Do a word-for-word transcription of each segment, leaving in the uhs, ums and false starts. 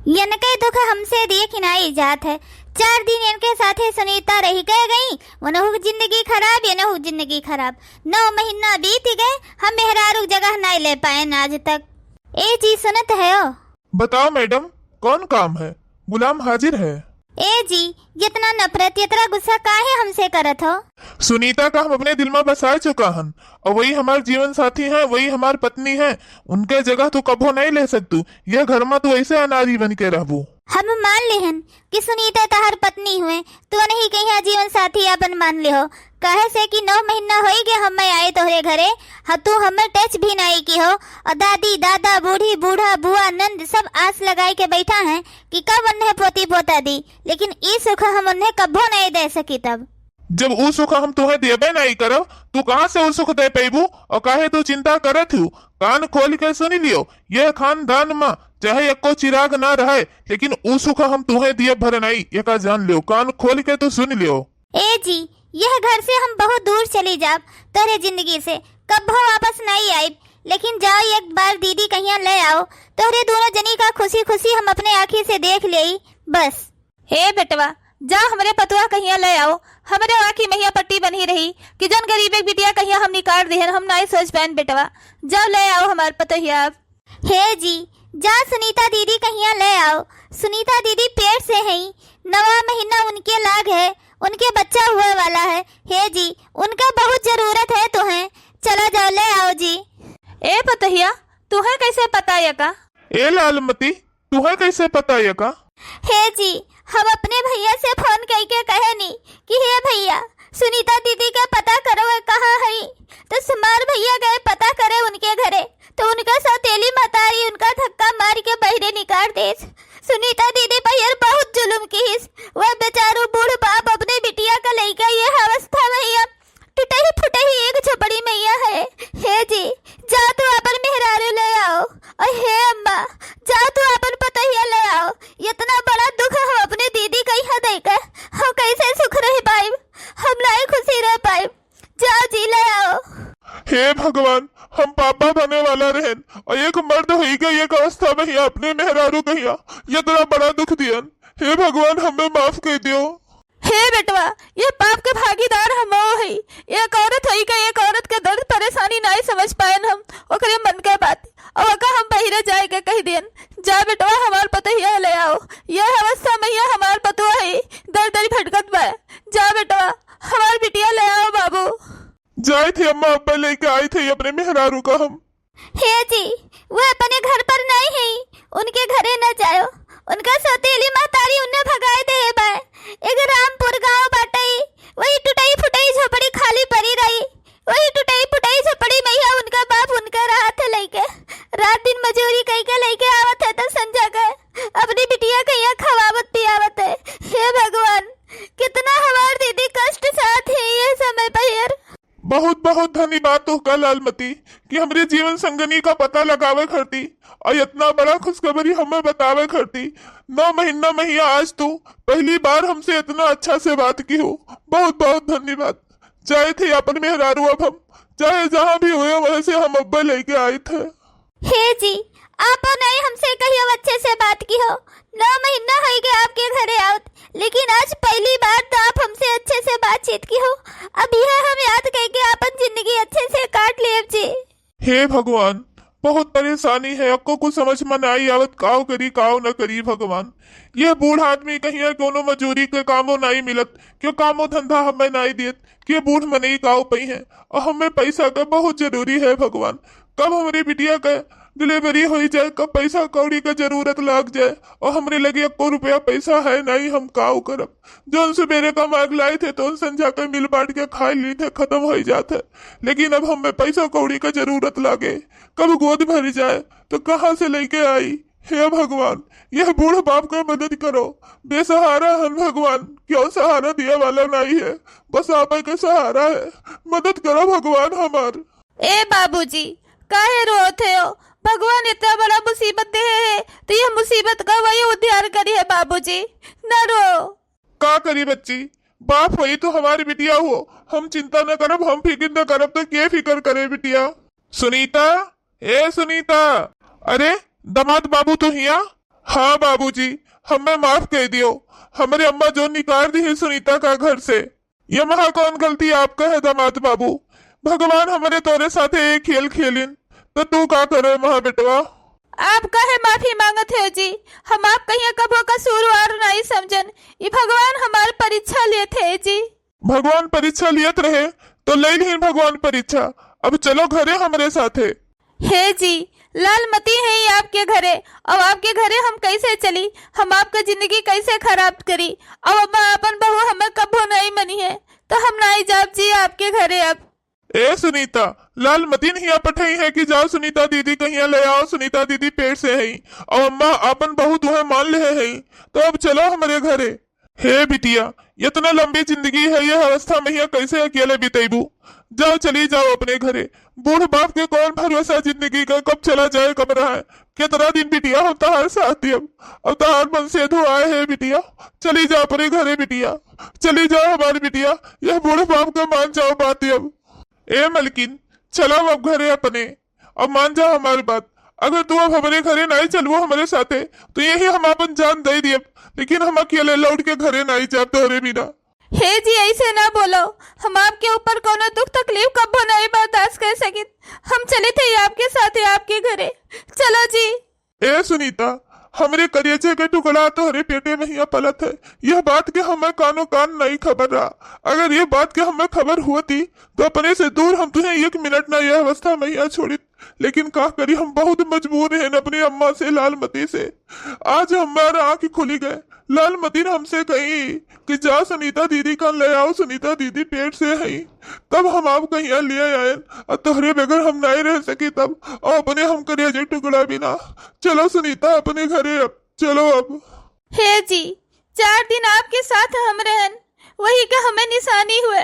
इनके दुख हमसे देख नाई जात है। चार दिन इनके साथे सुनीता रहि के गई, उनहु की जिंदगी खराब, इनहु की जिंदगी खराब। नौ महीना बीत गए, हम मेहरारू जगह नाई ले पाए आज तक। ए जी, सुनत है ओ? बताओ मैडम, कौन काम है? गुलाम हाजिर है। ए जी, इतना नफरत, इतना गुस्सा काहे हमसे करत हो? सुनीता का हम अपने दिल में बसा चुका हन, और वही हमार जीवन साथी है, वही हमार पत्नी है। उनके जगह तू कबो नहीं ले सकतू। यह घर में तू ऐसे अनारी बन के रहबू। हम मान लेहन कि सुनीता तहार पत्नी हुए, तू नहीं कहिया जीवन साथी अपन मान ले हो। काहे से कि नौ महीना होई गए हमें आए तोहरे घरे, ह-, तू हमें टच भी नहीं की हो। और दादी, दादा, बूढ़ी, बूढ़ा, बुआ, नंद सब आस लगाए के बैठा हैं कि कब उन्हें पोती पोता दी, लेकिन ई सुख हम उन्हें कबो नहीं दे सकी तब। जब ऊ सुख हम तुहें देबे नहीं करब, तू कहाँ से ऊ सुख दे पैबू? और काहे तू चिंता करत हू? कान खोल के सुन लियो, यह खानदान में चाहे एको चिराग ना रहे, लेकिन ऊ सुख हम तुहें दिए भर नहीं, एका जान लियो, कान खोल के तू सुन लियो। ए जी, यह घर से हम बहुत दूर चली जाब, तोरे जिंदगी से कब्बो वापस नहीं आइब, लेकिन जाओ एक बार दीदी कहिया ले आओ, तोहरे दोनों जनी का खुशी खुशी हम अपने आँखी से देख लेई, बस। हे बेटवा, जा हमरे पतोह कहिया ले आओ, हमरे आँखी महिया पट्टी बनी रही कि जन गरीब एक बिटिया कहिया हम निकाल दिहन, हम नाई सोच पाएन बेटवा, जाओ ले आओ हमार पतोहिया अब। हे जी, जा सुनीता दीदी कहिया ले आओ, सुनीता दीदी पेट से हैं, नवा महीना उनके लाग है, उनके बच्चा हुए वाला है। हे जी, उनका बहुत जरूरत है तोहें, चला जाओ ले आओ जी। ए पतोहिया, तुहें कैसे पता यका? ए लालमती, तुहें कैसे पता यका? हे जी, हम अपने भैया से फोन कइके कहेनी कि हे भैया, सुनीता दीदी के पता करो, वे कहाँ हई? तो हमार भैया गए पता करे उनके घरे, तो उनका सौतेली मतारी उनका धक्का मार के बहरे निकाल देस। सुनीता दीदी पहियर बहुत जुलुम किहिस। वह बेचारू बूढ़ बाप अपने बिटिया का लइका ये अवस्था में ही अब टुटही फुटही एक झोपड़ी में यह है। हे जी, जा तू अपन मेहरारू ले आओ। और हे अम्मा, जा तू अपन पतोहिया ले आओ। इतना बड़ा दुख हम अपने दीदी का यहाँ देके हम कैसे सुख रह पाइब? हम नाई खुशी रह पाइब। जा जी ले आओ। हे भगवान, हम पापा बने वाला रहन और एक मर्द होई गई एक अवस्था में ही अपने मेहरारू कहिया इतना बड़ा दुख दियन। हे भगवान, हमें माफ कर दियो। हे बेटवा, ये पाप के भागीदार हम हो हई। एक औरत होई के एक औरत के दर्द परेशानी नाई समझ पाएन हम, ओकरे मन के बात। और ओका हम बहिरे जाए के कह दियन, जा बेटवा हमार पतोहिया ले आओ। ये अवस्था में ये हमार पतोह है, दर दर भटकत बा। जा बेटवा, हमार बिटिया ले आओ बाबू। जाए थे अम्मा, अब्बा लेके आए थे अपने मेहरारू का हम। हे जी, वो अपने घर पर नहीं है, उनके घरे न जाओ, उनका सौतेली महतारी उन्हें भगाए दे बा। एक रामपुर गांव बाटई, वही टुटई फुटई झोपड़ी खाली पड़ी रही, वही टुटई फुटई झोपड़ी में ही उनका बाप उनका राहत है लइके, रात दिन मजूरी कई के लइके आवत है तो संझा के अपनी बिटिया के यहाँ खवावत पियावत है। हे भगवान, कितना हमार दीदी कष्ट साथ है ये समय पर। बहुत बहुत धन्यवाद तोहका लालमती कि हमरे जीवन संगनी का पता लगावे खरती और इतना बड़ा खुशखबरी हमें बतावे खरती। नौ महीना में ही आज तू पहली बार हमसे इतना अच्छा से बात की हो। बहुत बहुत धन्यवाद। जाए थे अपन मेहरारू, अब हम चाहे जहाँ भी हुए वहाँ से हम अब्बे लेके आए थे। हे जी, आप नहीं हमसे कहियो अच्छे से बात की हो। नौ महीना हो गया आपके घरे आवत, लेकिन आज पहली बार तो आप हमसे अच्छे से बातचीत की हो। अब यह हम याद करके अपन जिंदगी अच्छे से काट लेब जी। हे भगवान, बहुत परेशानी है, अक्को कुछ समझ में नाई आवत, काव करी काव न करी भगवान। यह बूढ़ आदमी कहिया कोनो मजूरी के कामो नाई मिलत, क्यों कामो धंधा हमें नाई देत, कि बूढ़ मनई काव पई है, और हमें पैसा का बहुत जरूरी है भगवान। कब हमरी बिटिया का डिलीवरी होई जाए, कब पैसा कौड़ी का जरूरत लाग जाए, और हमरे लगे एको रुपया पैसा है नाई, हम काव करब। जौन सुबेरे का मांग लाए थे, तौन संझा के मिल बांट के खाए ली थे, खत्म होई जात है। लेकिन अब हमें पैसा कौड़ी का जरूरत लागे, कब गोद भर जाए, तो कहाँ से लेके आई? हे भगवान, यह बूढ़ बाप का मदद करो, बेसहारा हन भगवान, क्यों सहारा दिया वाला नाई है, बस आप के सहारा है, मदद करो भगवान हमार। ए बाबूजी, काहे रोत है हो? भगवान इतना बड़ा मुसीबत दे है, तो यह मुसीबत का वही उद्धार करी है बाबूजी, न रो। का करी बच्ची, बाप वही तो हमारी बिटिया हो, हम चिंता न करब, हम फिक्र न करब, तो के फिक्र करे बिटिया? सुनीता, ए सुनीता, अरे दामाद बाबू तो हिया? हाँ बाबूजी, हमें माफ कइ दियो। हमरे अम्मा जो निकार दिही सुनीता का घर से, ये महा कौन गलती आपका है दामाद बाबू? भगवान हमरे तोरे साथे एक खेल खेलिन, तो तू का करे महा बेटवा? आप काहे माफी मांगत है जी? हम आप कहिया कबो कसूरवार नाई समझन। ई भगवान हमार परीक्षा लेत है जी। भगवान परीक्षा लियत रहे, तो ले लिहिन भगवान परीक्षा। अब चलो घरे हमरे साथे। हे जी, लाल मती है ई आपके घरे, अब आपके घरे हम कैसे चली? हम आपका जिंदगी कैसे खराब करी? अब अम्मा आपन बहू हमें कबो नहीं मनी है, तो हम नहीं जाब जी आपके घरे अब। ए सुनीता, लाल मती नहीं पठई है कि जाओ सुनीता दीदी कहिया ले आओ, सुनीता दीदी पेट से है, और अम्मा आपन बहू तुहे मान ले है, तो अब चलो हमरे घरे। हे बिटिया, इतना लंबी जिंदगी है, यह अवस्था में हिया कैसे अकेले बितेबू? जाओ, चली जाओ अपने घरे। बूढ़ बाप के कौन भरोसा जिंदगी का, कब चला जाए, कब रहे। कितना दिन बिटिया हम तहार साथ दियब? अब तहार मन से धो आए है बिटिया, चली जाओ अपने घरे बिटिया, चली जाओ हमार बिटिया, यह बूढ़ बाप का मान जाओ बात अब। ए मलकिन, चलो अब घरे अपने, अब मान जा हमार बात। अगर तू अब हमरे घरे नाई चलबो हमरे साथे, तो यही हम आपन जान दे दियब, लेकिन हम अकेले लौट के घरे नाई जाब तोहरे बिना। हे जी, ऐसे ना बोलो, हम आपके ऊपर कोनो दुख तकलीफ कब्बो नहीं बर्दाश्त कर सकित। हम चलित है आपके साथे आपके घरे। चलो जी। ए सुनीता, हमरे करेजे के टुकड़ा तोहरे पेटे में हिया पलत है। यह बात के हमें कानो कान नहीं खबर रहा। अगर ये बात के हमें खबर होती, तो अपने से दूर हम तुहे एक मिनट ना यह अवस्था में हिया छोड़ित। लेकिन का करी, हम बहुत मजबूर हैं अपनी अम्मा से, लालमती से। आज हमारा आँख खुली गए। लालमती ने हमसे कही कि जा सुनीता दीदी का ले आओ, सुनीता दीदी पेट से है। तब हम आपका यहाँ ले आए, और तोहरे बगैर हम नहीं रह सकी तब, और अपने हम करेजे टुकड़ा बिना। चलो सुनीता, अपने घरे अब, चलो अब। हे जी, चार दिन आपके साथ हम रहन, वही का हमें निशानी हुए।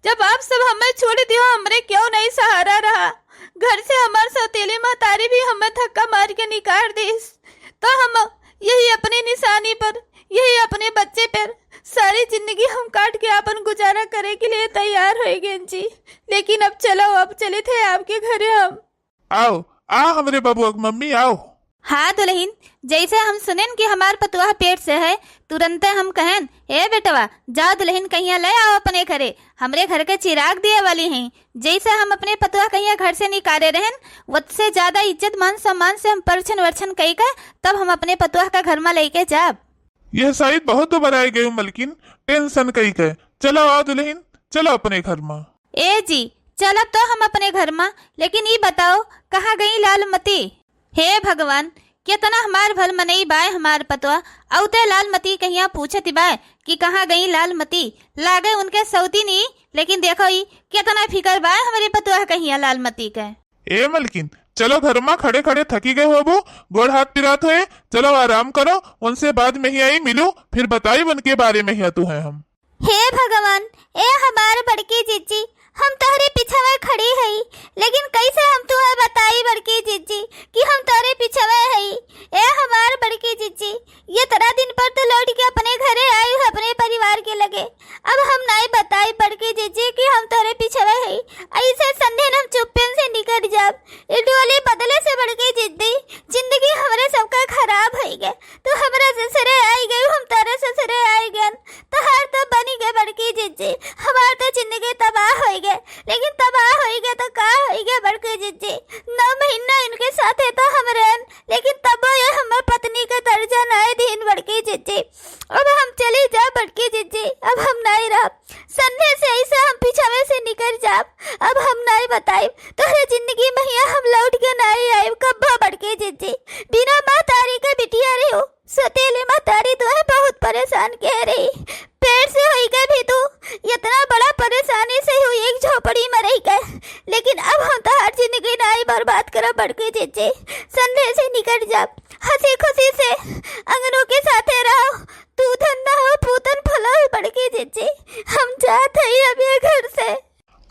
जब आप सब हमें छोड़ दियो, हमरे क्यों नहीं सहारा रहा। घर से हमार सौतेली महतारी भी हमें धक्का मार के निकाल दीस। तो हम यही अपनी निशानी पर, यही अपने बच्चे पर सारी जिंदगी हम काट के आपन गुजारा करे के लिए तैयार हो गए जी। लेकिन अब चलो, अब चलित है आपके घरे हम। आओ, आ हमरे बबुआ के मम्मी, आओ। हाँ दुल्हन, जैसे हम सुनेन कि हमार पतुआ पेट से है, तुरंते हम कहेन, "ए बेटवा, जाओ दुल्हन कहिया ले आओ अपने घरे, हमरे घर के चिराग दिए वाली हैं।" जैसे हम अपने पतुआ कहिया घर से निकाले रहन, वत से ज्यादा इज्जत मान सम्मान से हम परछन वरछन कई के तब हम अपने पतुआ का घर में लेके जाब। यह शायद बहुत बराए गयो मलकिन, tension कई के। चलो आ दुल्हन, चलो अपने घर में। ए जी, चलब तो हम अपने घर में, लेकिन ई बताओ, कहाँ गई लालमती? हे भगवान, केतना हमार भल मनई बाय हमार पतवा, अउते लालमती कहिया पूछत बाय कि कहाँ गई लालमती। लागे उनके सौती नी, लेकिन देखो ई केतना फिकर बाय हमरे पतवा कहिया लालमती के। ए मलकिन, चलो घर में खड़े खड़े थकी गए होबो, गोड़ हाथ पिरात होए, चलो आराम करो, उनसे बाद में ही आई मिलू, फिर बताई उनके बारे में ही तू है हम। हे भगवान, ए हमार बड़की जिज्जी, हम तोहरे पिछवे खड़ी हई, लेकिन कैसे हम तुहे बताई बड़की जिज्जी कि हम तोहरे पिछवे हई। ए हमार बड़की जिज्जी, ये तरह दिन पर तो लौट के अपने घरे आई हो, अपने परिवार के लगे। अब हम नाई बताई बड़की जिज्जी कि हम तोहरे पिछवे हई। ऐसे संधे हम चुप्पन से निकल जाब। ये डोली बदले से बड़की जिद्दी, जिंदगी हमरे सबका खराब होई गए। तू हमरा ससुरे आई गई, हम तोरे ससुरे आई गए। तोहार तो बनी गए बड़की जिज्जी, हमार तो जिंदगी तबाह होई गए। लेकिन तबाह होई गए तो का होई गए बड़की जिज्जी? नौ महीना इनके साथे तो हम रहन, लेकिन तबो ये हमर पत्नी के दर्जा नाई दीन बड़की जिज्जी। अब हम चली जा बड़की जिज्जी, अब हम नाई रहब। संधे से ऐसे हम पिछवे से निकल जाब, अब हम नाई बताइब। तोहरे जिंदगी में हिया हम लौट के नाई आइब कब्बो बड़की जिज्जी। बिना महतारी के बिटिया रहो, सौतेली महतारी तोहे बहुत परेशान के रही। पेट से होई के भी तू इतना बड़ा परेशानी से हुई एक झोपड़ी में रही के, लेकिन अब हम तोहार जिंदगी नाई बर्बाद करब बड़की जिज्जी। संधे से निकल जाब, हंसी खुशी से अंगनों के साथे रहो। तू धन न हो पूतन फलो बड़की जिज्जी, हम जात हई अब ये घर से।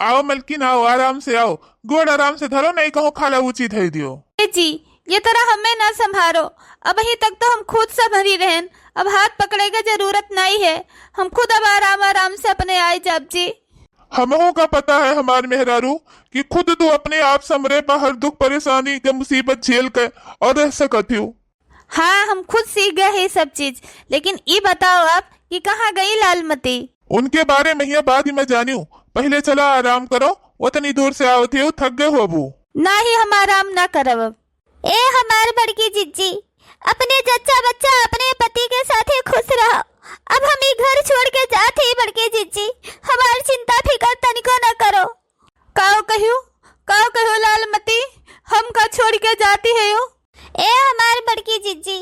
आओ मलकिन आओ, आराम से आओ, गोड़ आराम से धरो, नहीं कहो खाला ऊंची धई दियो। ए जी, ये तरह हमें ना संभारो, अबही तक तो हम खुद संभरी रहन, अब हाथ पकड़े के जरूरत नहीं है, हम खुद अब आराम आराम से अपने आए जाब जी। हमहू का पता है हमार मेहरारू कि खुद तू अपने आप समरे पर हर दुख परेशानी के मुसीबत झेल के और रह सकत हो। हाँ, हम खुद सीख गए हैं सब चीज, लेकिन ई बताओ आप कि कहाँ गई लालमती? उनके बारे में हिया बाद ही मैं जानियो, पहिले चला आराम करो, वतनी दूर से आवत हो, थक गए होबू। नाही, हम आराम ना करब अब। ए हमार बड़की जिज्जी, अपने जच्चा बच्चा अपने पति के साथे खुश रहो। अब हम ई घर छोड़ के जात ही बड़की जिज्जी, हमार चिंता फिकर तनिको न करो। काओ कहियो, काओ कहियो लालमती, हम का छोड़ के जाती है यो? ए हमार बड़की जिज्जी,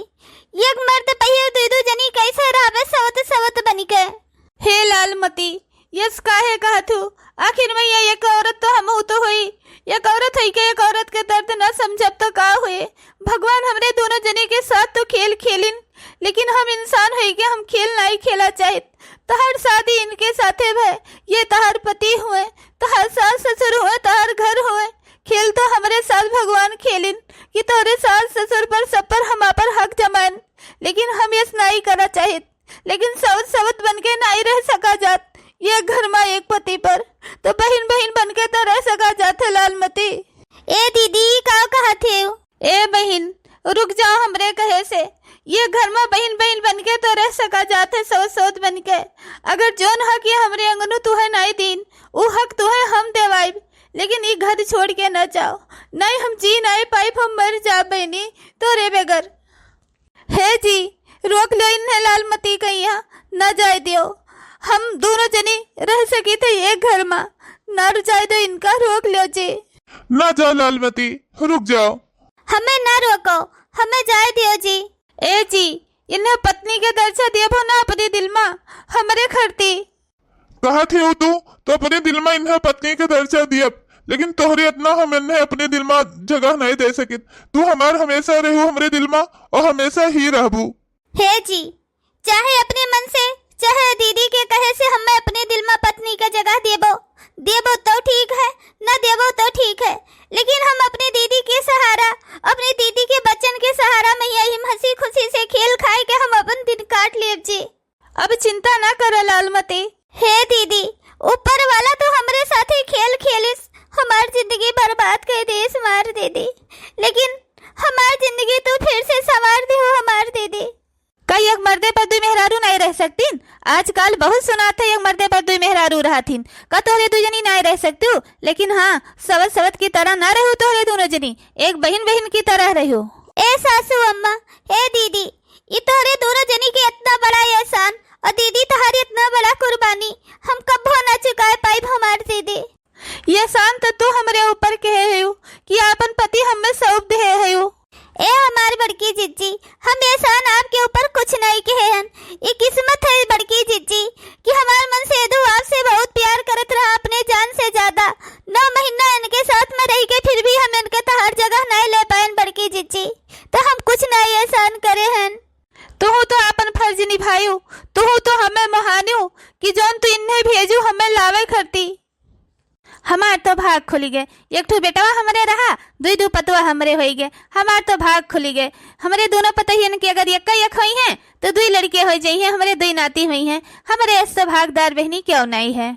एक मर्द पहिए दुई दू जनी कैसे रहबे सवत सवत बनिके? हे लालमती, यस काहे कहत हूँ? आखिर में ये एक औरत तो हमहू तो होई, एक औरत होई के एक औरत के दर्द ना समझब तो का होए? भगवान हमरे दोनों जने के साथ तो खेल खेलिन, लेकिन हम इंसान होई के हम खेल नाई खेला चाहित। तहार शादी इनके साथे भय, ये तहार पति हुए, तहार सास ससुर हुए, तहार घर हुए। खेल तो हमरे साथ भगवान खेलिन कि तोहरे सास ससुर पर सब पर हम आपन हक जमाइन, लेकिन हम यस नाई करा चाहित। लेकिन सवत सवत बन के नाई रह सका जात। ये घर मा एक पति पर तो बहिन बहिन बन के तो रह सका जात है लालमती। ए दीदी, ई का कहत हेउ? ए बहिन, रुक जाओ हमरे कहे से। ये घर मा बहिन बहिन बन के तो रह सका जात है सवत सवत बन के। अगर जौन हक ये हमरे अंगनू तुहे नाई दीन, उ हक तुहे हम देवाइब, लेकिन ई घर छोड़ के न जाओ। नाई हम जी नाई पाइब, हम मर जाब बहिनी तोरे बगैर। हे जी, रोक लो इन्हें लालमती के यहाँ, न जाए दियो। हम दोनों जनी रह सकी थे ये घर मा, न जाए दियो इनका, रोक लो जी। ना जाओ लालमती, रुक जाओ। हमें ना रोको, हमें जाए दियो जी। ए जी, इन्हें पत्नी के दर्जा दियबो ना अपने दिल मा, हमरे खरती। कहत हेउ तू, तो अपने दिल मा इन्हें पत्नी के दर्जा दियब, लेकिन तोहरे इतना हम इन्हें अपने दिल मा जगह नहीं दे सकित। तू हमार हमेशा रहू हमरे दिल मा और हमेशा ही रहबू। हे जी, चाहे अपने मन से, चाहे दीदी के कहे से हमें अपने दिल मा पत्नी के जगह देबो, देबो तो ठीक है, न देबो तो ठीक है, लेकिन हम अपने दीदी के सहारा, अपने दीदी के बचन के सहारा में यही हंसी खुशी से खेल खाए के हम अपन दिन काट लेब जी। अब चिंता ना कर लालमती। हे दीदी, ऊपर वाला तो हमरे साथे खेल खेलिस, हमार जिंदगी बर्बाद कर देस हमार दीदी, लेकिन हमार जिंदगी तू फिर से संवार दिहो हमार दीदी। का एक मर्दे पर दुई मेहरारू नाई रह सकतीन? आजकल बहुत सुनात है एक मर्दे पर दुई मेहरारू रहतीन। का तोहरे दुई जनी नाई रह सकतू? लेकिन हाँ, सवत सवत की तरह ना रहू तोहरे दोनों जनी, एक बहिन बहिन की तरह रहू। ए सासू अम्मा, ए दीदी, ई तोहरे दोनों जनी के इतना बड़ा एहसान और दीदी तोहरी इतना बड़ा कुर्बानी हम कब्बो ना चुकाए पाइब हमार दीदी। ये एहसान तो तू हमरे ऊपर कहे हयू कि आपन पति हमें सौंप दे हयू। ए हमार बड़की जिज्जी, हम एहसान आपके ऊपर कुछ नहीं कहे हन। ई किस्मत है बड़की जिज्जी कि हमार मनसेधू आपसे बहुत प्यार करत रहा, अपने जान से ज्यादा। नौ महीना इनके साथ में रह के फिर भी हम इनके तहार जगह नहीं ले पाएन बड़की जिज्जी, तो हम कुछ नहीं एहसान करे हन। तुहू तो आपन फर्ज निभायू, तुहू तो हमें मोहान्यू कि जौन तू इन्हें भेजू हमें लावे खरती। हमार तो भाग खुली गए, एक ठो बेटवा हमरे रहा, दुई दू पतवा हमरे होई गए। हमार तो भाग खुली गए, हमरे दोनों पतहियन के अगर एक एक होई हैं तो दुई लड़के हो जाई हैं, हमरे दुई नाती होई हैं। हमरे ऐसे भागदार बहनी क्यों नहीं है।